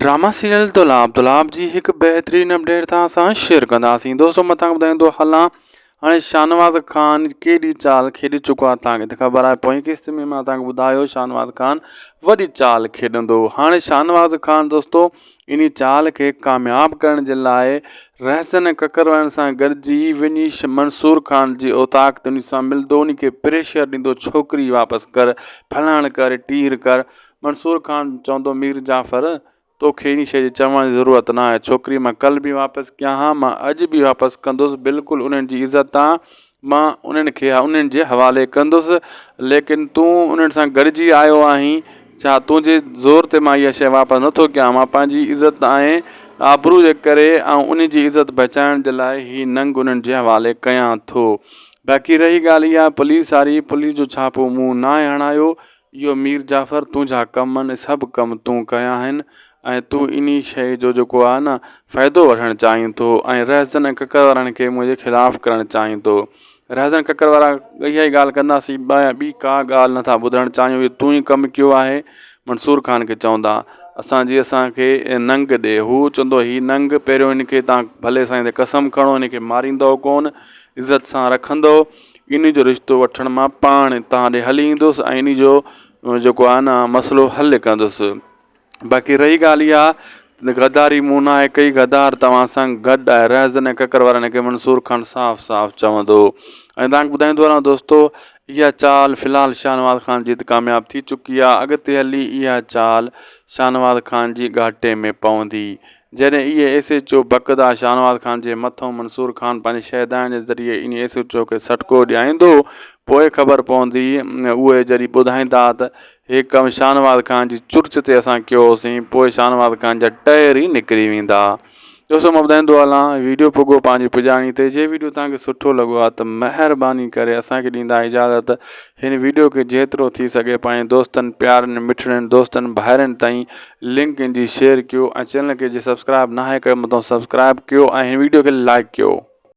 Drama serial دولاب دولاب جي هڪ بهترين اپڊيٽ توهان سان شيئر ڪنداسين دوستو مان توهان کي ٻڌائيندو هلان هاڻي شاهنواز خان ڪيڏي چال کيڏي چڪو آهي توهان کي ته خبر آهي پوئين قسط ۾ مان توهان کي ٻڌايو شاهنواز خان وڏي چال کيڏندو هاڻي شاهنواز خان دوستو انهي چال کي ڪامياب ڪرڻ جي لاء رهزن ڪڪر وارن سان گڏجي وڃي منصور خان جي اوطاق تي انهي سان ملندو انهي کي پريشر ڏيندو ڇوڪري واپس ڪر فلاڻ ڪر ٽير ڪر منصور خان چوندو مير جعفر توکي انهي شيء جي چوڻ جي ضرورت ناهي، ڇوڪري مان ڪلهه به واپس ڪيان ها، مان اڄ به واپس ڪندس، بلڪل انهن جي عزت تان مان انهن کي انهن جي حوالي ڪندس، ليڪن تون انهن سان گڏجي آيو آهين، ڇا تنهنجي زور تي مان اها شيء واپس نٿو ڪيان، مان پنهنجي عزت ۽ آبرو جي ڪري ۽ انهن جي عزت بچائڻ جي لاء هي ننگ انهن جي حوالي ڪيان ٿو. باقي رهي ڳالهه اها پوليس واري، پوليس جو ڇاپو مون ناهي هڻايو، اهو مير جعفر تنهنجا ڪم آهن سڀ ڪم تون ڪيا آهن ۽ تون انهي شيء جو جيڪو آهي نه فائدو وٺڻ چاهين ٿو ۽ رهزن ۽ ڪڪر وارن کي منهنجي خلاف ڪرڻ چاهين ٿو رهزن ڪڪر وارا اها ئي ڳالهه ڪنداسين ٻي ڪا ڳالهه نٿا ٻڌڻ چاهيون اهو تون ئي ڪم ڪيو آهي منصور خان کي چوندا اسانجي اسانکي ننگ ڏي هو چوندو هي ننگ پهريون هن کي تان ڀلي سائين تي قسم کڻو هن کي ماريندو ڪونه عزت سان رکندو انهي جو رشتو وٺڻ مان پاڻ توهان ڏي هلي ايندس ۽ انهي جو جيڪو آهي نه مسئلو حل ڪندس باقي رهي ڳالهه اها غداري مون ناهي ڪئي غدار توهان سان گڏ آهي رهزن ۽ ڪڪر وارن کي منصور خان صاف صاف چوندو ۽ توهان کي ٻڌائيندو هلان دوستو اها چال في الحال شاهنواز خان جي ته ڪامياب ٿي چڪي آهي اڳتي هلي اها چال شاهنواز خان جي گهاٽي ۾ پوندي جڏهن اهي ايس ايڇ او بڪدا شاهنواز خان جي مٿئون منصور خان پنهنجي شهدائڻ جي ذريعي انهي ايس ايڇ او کي سٽڪو ڏيائيندو پوء خبر پوندي اهي جڏهن ٻڌائيندا ته هي ڪم شاهنواز خان جي چرچ تي اسان ڪيو هوسين پوء شاهنواز خان جا ٽهر ئي نڪري ويندا. دوستو مان ٻڌائيندو هلان ويڊيو پڳو پنهنجي پڄاڻي تي جي ويڊيو توهان کي سٺو لڳو آهي ته مهرباني ڪري اسان کي ڏيندا اجازت هن ويڊيو کي جيترو ٿي سگهي پنهنجي دوستن پيارن مٺڙن دوستن ڀائرن تائين لنڪ ان جي شيئر ڪيو ۽ چينل کي جي سبسڪرائب ناهي ڪيو متان سبسڪرائب ڪيو ۽ هن ويڊيو کي لائڪ ڪيو.